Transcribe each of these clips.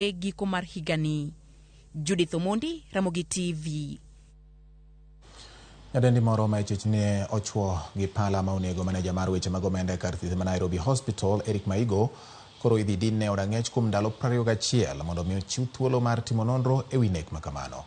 E giko mar higani. Judith Omondi, Ramogi TV. Nyadendi moro ma ichich ni ochwo gi pala ma onego maneja mar weche mag omenda e kar thieth ma Nairobi Hospital, Eric Maigo, koro idhi dinne e od ang'ech kuom ndalo 21 mondo mi ochiw thuolo mar timo nonro e wi nek ma kamano.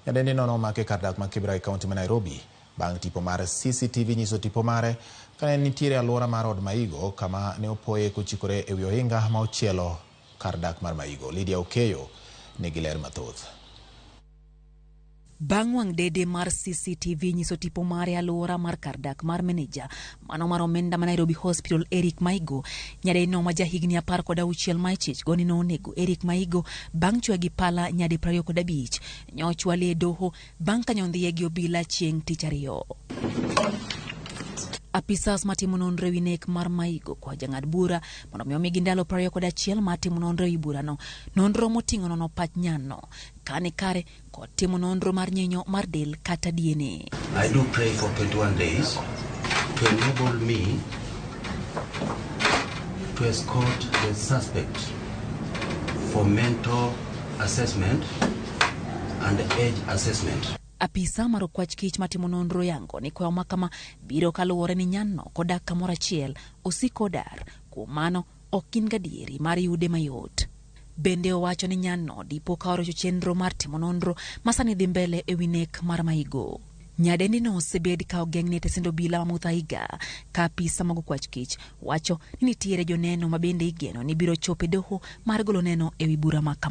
Nyadendi no nomak e kar dak ma Kibra e kaunti ma Nairobi bang' tipo mar CCTV nyiso tipo mare kane nitiere alwora mar od Maigo kama ne opoye kochikore e wi ohinga ma ochielo kar dak mar Maigo. Lydia Okeyo nigi ler mathoth. Bang' wang' dede mar CCTV nyiso tipo mare alwora mar kar dak mar meneja mano mar omenda ma Nairobi Hospital Eric Maigo, nyadendi ma jahigni 16 ma ichich go ni nonego Eric Maigo bang' chwoye gi pala nyadi 25 nyochwale e doho bang' ka nyondhiye gi obila chieng' tich ariyo. Apisas matimo nonro ewi nek mar Maigo kwa jang'ad bura mondo mi omigi ndalo 21 mar timo nonro ewi burano. Nonro moting'o nono pach nyanno ka ni kare kod timo nonro mar nyinyo mar del kata DNA. I do pray for 21 days to enable me to escort the suspect for mental assessment and age assessment. Apisa mar okwach kich matimo nonro yango ni kwayo makama biro kaluwore ni nyanno kodak kamoro achiel osiko odar, kuom mano ok gin gadieri mar yude mayot. Bende owacho ni nyanno dipo ka orocho chenro mar timo nonro ma sani dhi mbele ewi nek mar Maigo. Nyadendi no osebed ka ogeng'ne e tesend obila ma Muthaiga ka apisa mag okwach kich wacho ni nitiere joneno ma bende igeno ni biro chopo e doho mar golo neno ewi bura ma kama.